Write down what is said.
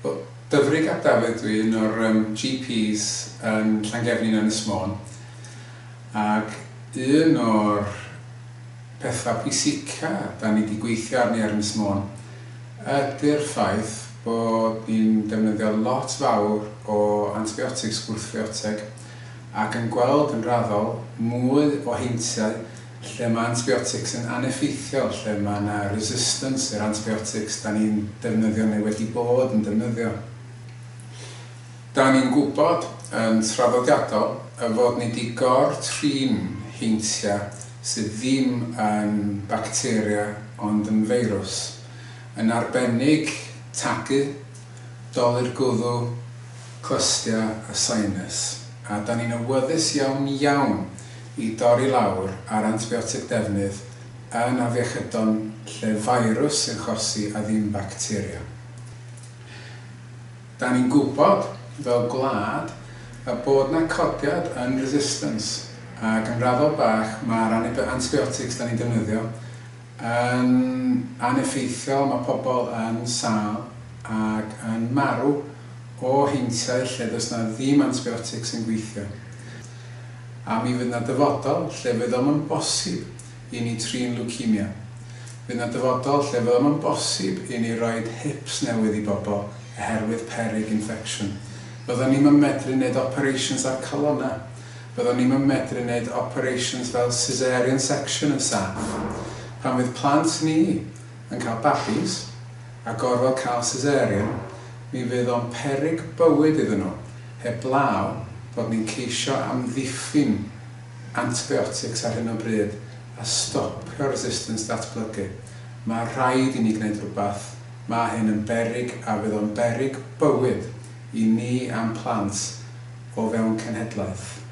Wel, Dyfrig ap Dafydd dwi, un o'r GPs yn Llangefni yn Ynys Môn, ac un o'r pethau pwysica da ni 'di gweithio arni ar Ynys Môn ydy'r ffaith bod ni'n defnyddio lot fawr o antibiotics gwrthfioteg ac yn gweld yn raddol mwy o heintiau lle mae antibiotics yn aneffeithiol, lle mae 'na resistance i'r antibiotics da ni'n defnyddio neu wedi bod yn defnyddio. Da ni'n gwybod yn traddodiadol y fod ni 'di gor-trin heintiau sydd ddim yn bacteria ond yn feirws, yn arbennig tagu, dolur gwddw, clustia a sinus, a da ni'n awyddus iawn iawn i dorri lawr ar antibiotig defnydd yn afiechydon lle feirws sy'n chosi a ddim bacteria. Da ni'n gwybod, fel gwlad, y bod 'na codiad yn resistance, ac yn raddol bach ma'r antibiotics da ni'n defnyddio yn aneffeithiol, mae pobl yn sâl ac yn marw o heintiau lle does 'na ddim antibiotics yn gweithio. A mi fydd 'na dyfodol lle fydd o'm yn bosib i ni trin lewcemia. Fydd 'na dyfodol lle fydd o'm yn bosib i ni roid hips newydd i bobl oherwydd peryg infection. Fyddwn ni'm yn medru neud operations ar calonna. Fyddwn ni'm yn medru neud operations fel caesarean section yn saff. Pan fydd plant ni yn cael babis a gorfod cael caesarean, mi fydd o'n peryg bywyd iddyn nhw. Heblaw bod ni'n ceisio amddiffyn antibiotics ar hyn o bryd a stopio resistance datblygu. Mae rhaid i ni gwneud rhywbeth, mae hyn yn beryg a fydd o'n beryg bywyd i ni a'n plant o fewn cenhedlaeth.